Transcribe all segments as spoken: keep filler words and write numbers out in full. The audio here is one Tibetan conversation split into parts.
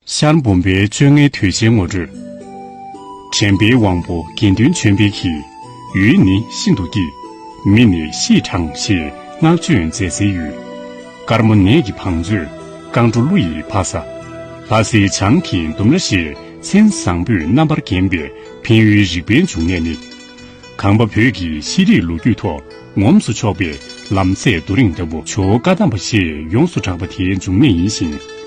ཤར་འབུམ་པའི་བཅོ་ལྔའི་དུས་ཆེན་ངོ་སྤྲོད། དྲན་པའི་དབང་པོ་དགེ་འདུན་ཆོས་འཕེལ་གྱིས། ཡུལ་ནི་ཤིན་ཏུ་སྐྱིད། མི་ནི་ཤིས་གྲང་ཞེས་བསྔགས་བརྗོད་མཛད་སའི་ཡུལ། དཀར་མོ་ནས་ཀྱི་བང་མཛོད། རྐང་དྲུག་ཀླུ་ཡི་ཕ་ས། ལྷ་སའི་བྱང་གི་ལྡུམ་ར་ཞེས་མཚན་བཟང་པོས་རྣམ་པར་བརྒྱན་པའི་འཕན་ཡུལ་རིག་པའི་འབྱུང་གནས་ནི། གངས་པ་བོད་ཀྱི་ཤེས་རིག་ལོ་རྒྱུས་ཐོག་ངོམས་སུ་ཆོག་པའི་ལམ་ཚད་རྡོ་རིང་ལྟ་བུ་ཇོ་བོ་བཀའ་གདམས་པ་ཞེས་ཡོངས་སུ་གྲགས་པ་དེའི་འབྱུང་གནས་ཡིན་ཞིང་།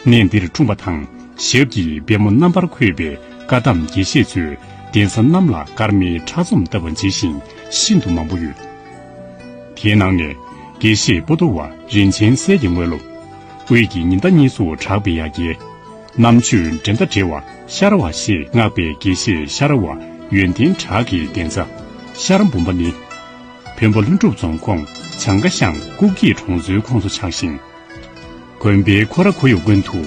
གནས་འདིར་འཁྲུངས་པ་དང་ཞབས་ཀྱི་པད་མོ་རྣམ་པར་འཁོད་པའི་བཀའ་གདམས་དགེ་བཤེས་ཚོས་གདན་ས་གནམ་ལ་སྐར་མའི་ཕྲ་ཚོམ་ལྟ་བུ་མཇལ་ཞིང་ཤིན་ཏུ་མང་པོ་ཡོད། དེའི་ནང་ནས་དགེ་བཤེས་པོ་ཏོ་བ་རིན་ཆེན་གསལ་གྱི་དངོས་སློབ། དབུས་ཀྱི་ཉི་ཟླ་གཉིས་སུ་གྲགས་པའི་ཡ་གྱལ། རྣམ་དཔྱོད་འགྲན་ཟླ་བྲལ་བ་ཤར་བ་ཞེས་བསྔགས་པའི་དགེ་བཤེས་ཤར་བ་ཡོན་ཏན་གྲགས་ཀྱི་གདན་ས་ཤར་འབུམ་པ་ནི། བོན་པོ་ལྷུན་གྲུབ་རྫོང་ཁོངས་བྱང་ཀ་ཤང་སྐུ་སྐྱེས་གྲོང་ཚོའི་ཁོངས་སུ་ཆགས་ཤིང་། དགོན་པའི་ཁོ་ར་ཁོ་ཡུག་ཀུན་ཏུ་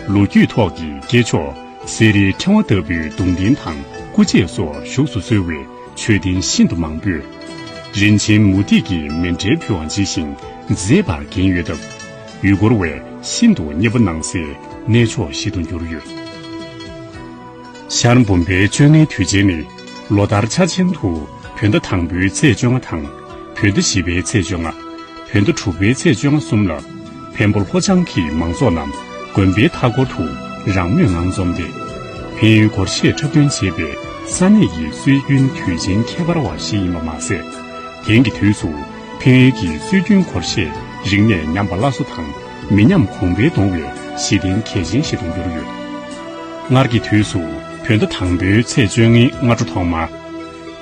ལོ་རྒྱུས་ཐོག་གི་སྐྱེས་མཆོག་གསེར་རིའི་ཕྲེང་བ་ལྟ་བུའི་གདུང་རྟེན་དང་སྐུ་རྗེས་སོགས་བཞུགས་སུ་གསོལ་བའི་མཆོད་རྟེན་ཤིན་ཏུ་མང་པོས། རིན་ཆེན་མུ་ཏིག་གི་མཎྜལ་ཕུལ་བ་མཇལ་ཞིང་མཛེས་པར་བརྒྱན་ཡོད་སྟབས། ཡུལ་སྐོར་བས་ཤིན་ཏུ་མཉེས་པོ་གནང་སའི་གནས་མཆོག་ཞིག་ཏུ་གྱུར་ཡོད། ཤར་འབུམ་པའི་བཅོ་ལྔའི་དུས་ཆེན་ནི་ལོ་ལྟར་འཆར་ཅན་དུ་བོད་ཟླ་དང་པོའི་ཚེས་བཅོ་ལྔ་དང་། བོད་ཟླ་བཞི་པའི་ཚེས་བཅོ་ལྔ། བོད་ཟླ་དྲུག་པའི་ཚེས་བཅོ་ལྔ་གསུམ་ལ། འཕན་པོ་ལྷོ་བྱང་གི་མང་ཚོགས་རྣམས་དགོན་པའི་མཐའ་འཁོར་དུ་རང་མོས་ངང་འཛོམས་ཏེ། འཕན་ཡུལ་སྒོར་གཞས་འཁྲབ་སྟོན་བྱེད་པའི་ས་གནས་ཀྱི་སྲོལ་རྒྱུན་དུས་ཆེན་ཁྱད་པར་བ་ཞིག་ཡིན་པ་མ་ཟད། དེང་གི་དུས་སུ་འཕན་ཡུལ་གྱི་སྲོལ་རྒྱུན་སྒོར་གཞས་རིག་གནས་ཉམས་པ་སླར་གསོ་དང་མི་ཉམས་གོང་འཕེལ་གཏོང་བའི་གཞི་རྟེན་གལ་ཆེན་ཞིག་ཏུ་གྱུར་ཡོད། སྔར་གྱི་དུས་སུ་བོད་ཟླ་དང་པོའི་ཚེས་བཅོ་ལྔའི་སྔ་དྲོ་ཐོག་མར།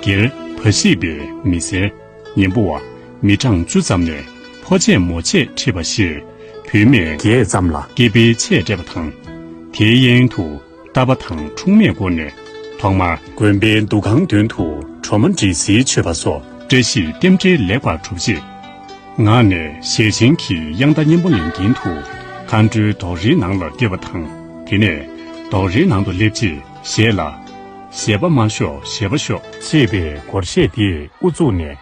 སྒེར་བ་ཤི་པའི་མི་སེར། ཉིན་པོ་བ་མི་གྲངས་བཅུ་ཙམ་ནས་ཕོ་ཆས་མོ་ཆས་ཁྲིད་པ་ཞེས་བུད་མེད་བརྒྱད་ཙམ་ལ་སྐྱེས་པའི་ཆས་སྤྲད་པ་དང་། དེའི་གཡས་གཡོན་དུ་རྟ་པ་དང་འཁྲུག་མས་བསྐོར་ནས་ཐོག་མར་དགོན་པའི་འདུ་ཁང་མདུན་དུ་གྲོ་མ་འབྲས་སིལ་མཆོད་པ་སོགས་བཀྲ་ཤིས་རྟེན་འབྲེལ་ལེགས་པར་གྲུབ་རྗེས། ངག་ནས་ཞལ་ཆེན་གྱི་དབྱངས་རྟ་སྙན་པོ་ལེན་གྱིན་དུ་མཁའ་འགྲོའི་རྡོག་རིལ་ནང་ལ་བསྡེབས་པ་དང་། དེ་ནས་རྡོག་རིལ་ནང་དུ་སླེབས་རྗེས་ཞལ་ལ། བཞེས་པ་མ་ཤོག་བཞེས་པ་ཤོག་ཅེས་པའི་སྒོར་གཞས་དེས་དབུ་བཙུགས་ནས།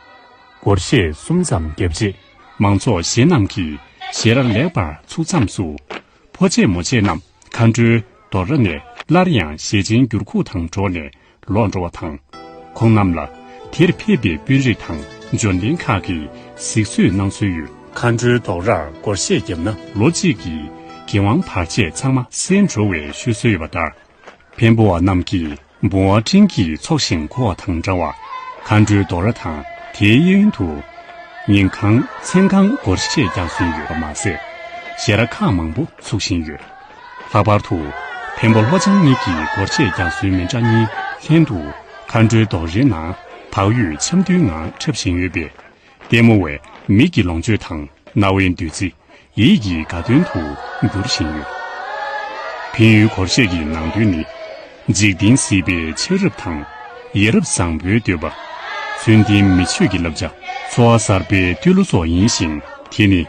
སྒོར་གཞས་གསུམ་ཙམ་བརྒྱབ་རྗེས། མང་ཚོགས་གཞས་རྣམས་ཀྱིས་ཞལ་ར་ལེགས་པར་ཚུགས་མཚམས་སུ། ཕོ་ཆས་མོ་ཆས་རྣམས་མཁའ་འགྲོའི་རྡོག་ར་ནས་སླར་ཡང་ཞལ་ཆེན་འགྱུར་ཁུག་དང་འགྲོགས་ནས་ལོག་འགྲོ་བ་དང་། ཁོང་རྣམས་ལ་དེར་ཕེབས་པའི་དཔོན་རིགས་དང་འབྱོར་ལྡན་ཁག་གིས་གཟིགས་གསོལ་གནང་སྲོལ་ཡོད། མཁའ་འགྲོའི་རྡོག་རར་སྒོར་གཞས་བརྒྱབ་ན་ལོ་གཅིག་གི་འགན་དབང་བར་ཆད་ཚང་མ་སེལ་འགྲོ་བའི་ཤོད་སྲོལ་ཡོད་པ་ལྟར། འཕན་པོ་བ་རྣམས་ཀྱིས་འབུམ་བ་སྤྲིན་གྱི་ཚོགས་ཞིང་བསྐོར་བ་དང་འདྲ་བར། མཁའ་འགྲོའི་རྡོག་ར་དང་དེའི་གཡས་གཡོན་དུ། ཉིན་གང་མཚན་གང་སྒོར་གཞས་རྒྱག་སྲོལ་ཡོད་པ་མ་ཟད། ཞལ་ར་ཁག་མང་པོ་ཚུགས་བཞིན་ཡོད། ལྷག་པར་དུ། འཕན་པོ་ལྷོ་བྱང་གཉིས་ཀྱི་སྒོར་གཞས་རྒྱག་སྲོལ་མི་འདྲ་གཉིས་ལྷན་དུ། མཁའ་འགྲོའི་རྡོག་རའི་ནང་བག་ཡོད་འཆམ་མཐུན་ངང་འཁྲབ་བཞིན་ཡོད་པས། ལྟད་མོ་བས་མིག་གི་ལོངས་སྤྱོད་དང་རྣ་བའི་བདུད་རྩི། ཡིད་ཀྱི་དགའ་སྟོན་དུ་འགྱུར་བཞིན་ཡོད། འཕན་ཡུལ་སྒོར་གཞས་ཀྱི་ནང་དོན་ནི། འཇིག་རྟེན་སྲིད་པའི་ཆགས་རབས་དང་། ཡ་རབས་བཟང་པོའི་འདོད་པ། ཚུལ་ལྡན་མི་ཆོས་ཀྱི་བསླབ་བྱ། འཚོ་བ་གསར་པའི་བསྟོད་གླུ་སོགས་ཡིན་ཞིང་། དེ་ནི་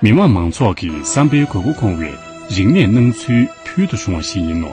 མི་དམངས་མང་ཚོགས་ཀྱི་བསམ་པའི་དགོས་མཁོ་སྐོང་བའི་རིག་གནས་སྣང་ཚུལ་ཕུལ་དུ་བྱུང་བ་ཞིག་ཡིན་ནོ།